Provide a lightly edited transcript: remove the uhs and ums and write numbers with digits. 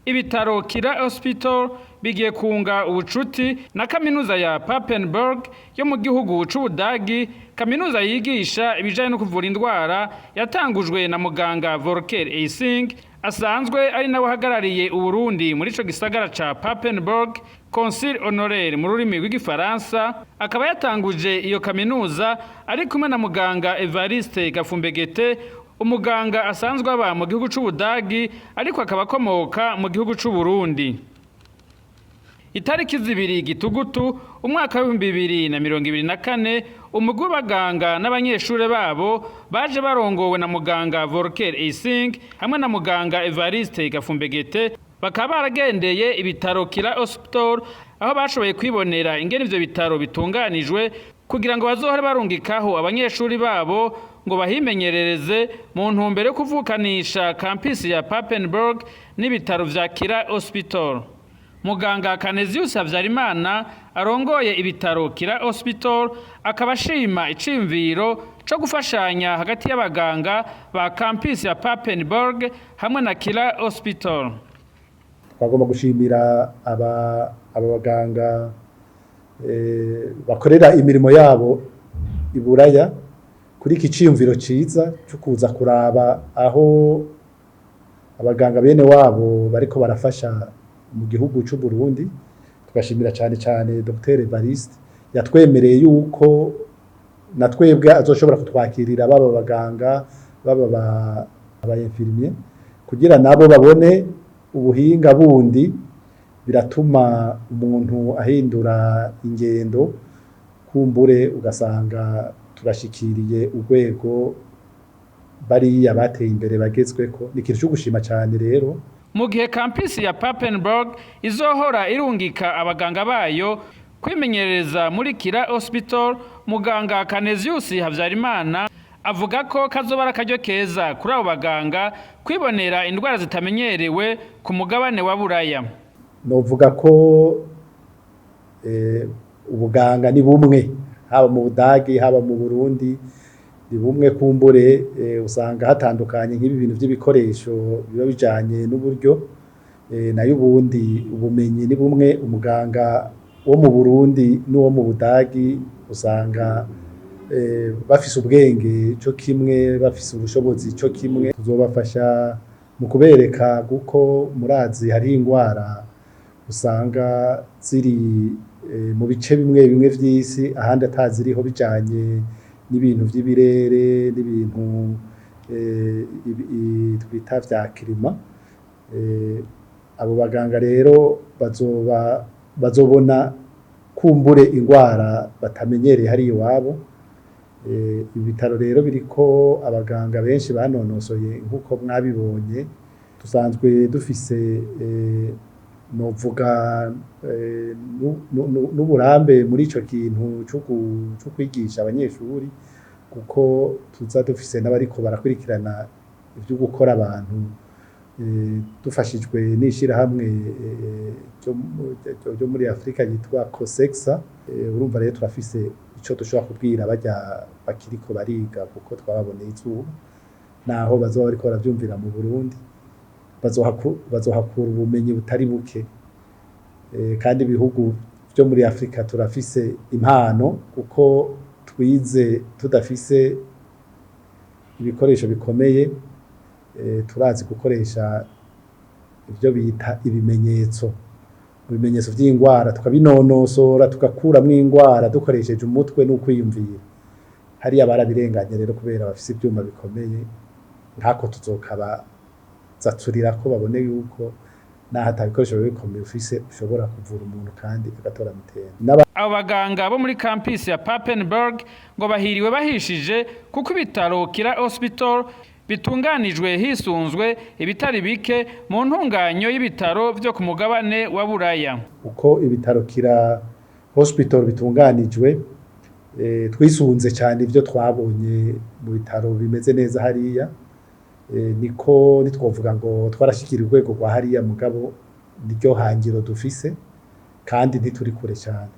Ibitaro Kira Hospital bigiye kunga ubucuti na kaminuza ya Papenburg yo mu gihugu c'Ubudagi, kaminuza yigisha ibijanye no kuvura indwara yatangujwe na muganga Volker Eising, asanzwe ari nawe ahagarariye Uburundi muri ico gisagara ca Papenburg, consul honoraire mu rurimi rw'igifaransa. Akaba yatanguje iyo kaminuza ari kumwe na muganga Evariste Gafumbegete, umuganga asanzwe aba mu gihugu c'Ubudagi ariko akaba akomoka mu gihugu c'Uburundi. Itariki 2 Gitugutu umwaka w'2024, umugwi w'abaganga n'abanyeshure babo baje barongowe na muganga Volker Eising hamwe na muganga Evariste Gafumbegete bakaba baragendeye ibitaro Kira Hospital, aho bashoboye kwibonera ingene ivyo bitaro bitunganijwe kugira ngo bazohore barungikaho abanyeshuri babo ngo bahimenyerereze, mu ntumbero yo kuvukanisha campus ya Papenburg n'ibitaro vya Kira Hospital. Muganga Canesius Habyarimana arongoye ibitaro Kira Hospital akaba ashima iciyumviro co gufashanya hagati y'abaganga ba campus ya Papenburg hamwe na Kira Hospital. Twagomba gushimira aba baganga bakorera imirimo yabo i Buraya kuri iki ciyumviro ciza cyo kuza kuraba aho abaganga bene wabo bariko barafasha mu gihugu c'u Burundi. Tugashimira cyane cyane Dr Evariste yatwemereye yuko na twebwe azoshobora kutwakirira baba baganga, baba aba infirmier, kugira nabo babone ubuhinga bundi. Biratuma umuntu ahindura ingendo, kumbure ugasanga turashikiriye urwego bariya bateye imbere bagezweko. Ni ikintu cyo gushima cyane rero. Mu gihe campus ya Papenburg izohora irungika abaganga bayo kwimenyereza muri Kira Hospital, muganga Canesius Habyarimana avuga ko kazoba ari akaryo keza kuri abo baganga kwibonera indwara zitamenyerewe ku mugabane wa Buraya. Novuga ko ubuganga ni bumwe, haba mu Budagi, haba mu Burundi, ni bumwe. Kumbure usanga hatandukanye nk'ibi bintu by'ibikoresho biba bijanye n'uburyo, nayo ubundi ubumenyi ni bumwe. Umuganga wo mu Burundi n'uwo mu Budagi usanga bafise ubwenge co kimwe, bafise ubushobozi co kimwe. Tuzobafasha mu kubereka, kuko murazi hari ingwara usanga ziri mu bice bimwe bimwe vy'isi, ahandi ataziriho, bijanye n'ibintu vy'ibirere n'ibintu twita vya climat. Abo baganga rero bazoba bazobona kumbure ingwara batamenyereye hari iwabo. Ibitaro rero biriko abaganga benshi banonosoye, nk'uko mwabibonye. Dusanzwe dufise novuga n'uburambe muri ico kintu co kwigisha abanyeshuri, kuko tuza dufise n'abariko barakurikirana ivyo gukora abantu, dufashijwe n'ishirahamwe ryo muri Afrika yitwa COSEXA. Urumva rero turafise ico dushobora kubwira barya bakiriko bariga, kuko twababoneye izuba. Naho bazoba bariko baravyumvira mu Burundi, bazohakura ubumenyi butari buke. Kandi ibihugu vyo muri Afrika turafise impano, kuko twize tudafise ibikoresho bikomeye. Turazi gukoresha ivyo bita ibimenyetso, ibimenyetso vy'ingwara, tukabinonosora, tugakuramwo ingwara dukoresheje umutwe n'ukwiyumvira. Hariya barabirenganye rero kubera bafise ivyuma bikomeye. Nkako tuzokaba ko babone yuko naho ata bikoresho biba bikomeye ufise, ushobora kuvura umuntu kandi agatora mitende. Abo baganga bo muri campus ya Papenburg ngo bahiriwe bahishije, kuko ibitaro Kira Hospital bitunganijwe hisunzwe ibitari bike mu ntunganyo y'ibitaro vyo ku mugabane wa Buraya. Uko ibitaro Kira Hospital bitunganijwe, twisunze cyane ibyo twabonye mu bitaro bimeze neza hariya. Niko nitwovuga ngo twarashikira urwego rwa hariya, mugabo niryo hangiro dufise kandi ntituri kure cyane.